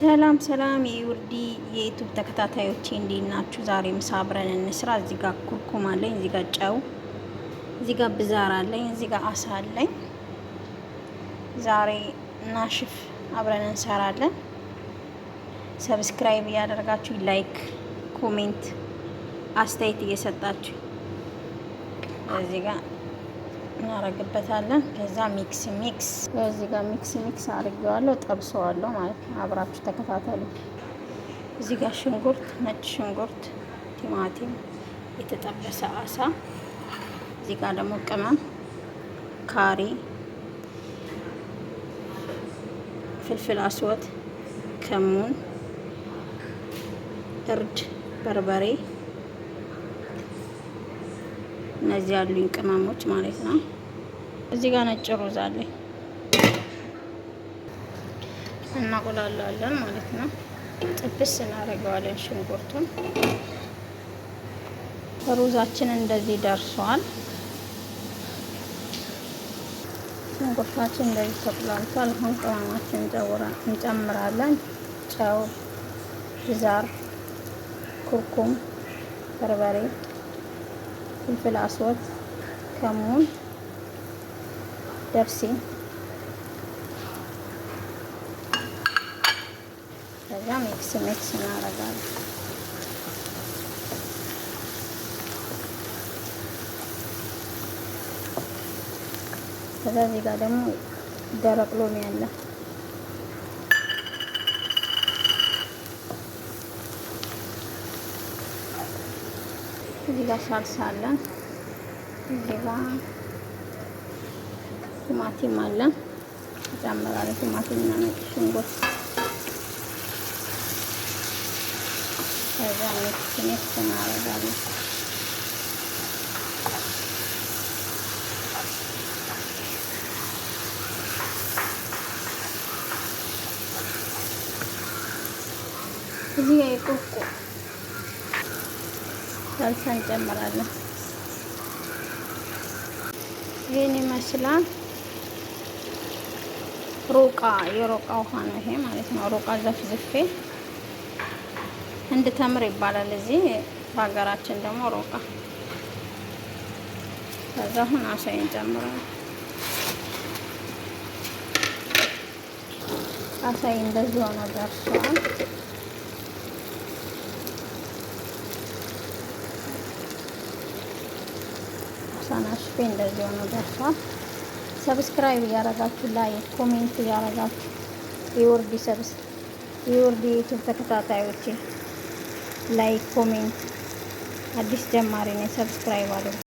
ሰላም ሰላም የውርዲ የ YouTube ተከታታዮቼ እንዴት ናችሁ? ዛሬ ምሳ አብረን እንስራ። እዚህ ጋር ኩርኩም አለኝ፣ እዚህ ጋር ጨው፣ እዚህ ጋር ብዛር አለኝ፣ እዚህ ጋር አሳ አለኝ። ዛሬ ናሽፍ አብረን እንሰራለን። Subscribe እያደረጋችሁ like፣ comment፣ አስተያየት እየሰጣችሁ እዚህ ጋር እናረግበታለን። ከዛ mix mix እዚህ ጋር mix mix አድርጌዋለሁ፣ ጠብሰዋለሁ ማለት ነው። አብራችሁ ተከታተሉ። እዚህ ጋር ሽንኩርት፣ ነጭ ሽንኩርት፣ ቲማቲም፣ የተጠበሰ አሳ፣ እዚህ ጋር ደግሞ ቅመም፣ ካሪ፣ فلفل أسود፣ ከሙን፣ እርድ፣ በርበሬ እነዚህ ያሉኝ ቅመሞች ማለት ነው። እዚህ ጋር ነጭ ሩዝ አለኝ። እናቁላላለን ማለት ነው። ጥብስ እናደርገዋለን ሽንኩርቱን። ሩዛችን እንደዚህ ደርሷል። ሽንኩርታችን እንደዚህ ተቁላልቷል። አሁን ቅመማችን እንጨምራለን። ጨው፣ ብዛር፣ ኩርኩም፣ በርበሬ፣ فلفل أسود፣ ከሙን፣ ደርሲን፣ ከዛ mix mix እናደርጋለን። ከዛ እዚህ ጋር ደግሞ ደረቅ ሎሚ አለ። እዚህ ጋር ሳልሳ አለን። እዚህ ጋር ቲማቲም አለ። እጨምራለሁ ቲማቲም እና ነጭ ሽንኩርት። ከዛ mix mix እናደርጋለን። እዚህ ጋር የቁርቁ ሳልሳ እንጨምራለን። ይህን ይመስላል። ሮቃ የሮቃ ውሃ ነው ይሄ ማለት ነው። ሮቃ ዘፍዝፌ እንድ ተምር ይባላል እዚህ በሀገራችን ደግሞ ሮቃ። ከዛ አሁን አሳይን እንጨምራለን። አሳይ እንደዚህ ሆኖ ደርሷል። አሳናሽፌ እንደዚህ ሆኖ ደርሷል። Subscribe እያረጋችሁ like comment እያረጋችሁ የወርዲ subs የወርዲ YouTube ተከታታዮቼ like comment፣ አዲስ ጀማሪ ነኝ፣ subscribe አድርጉ።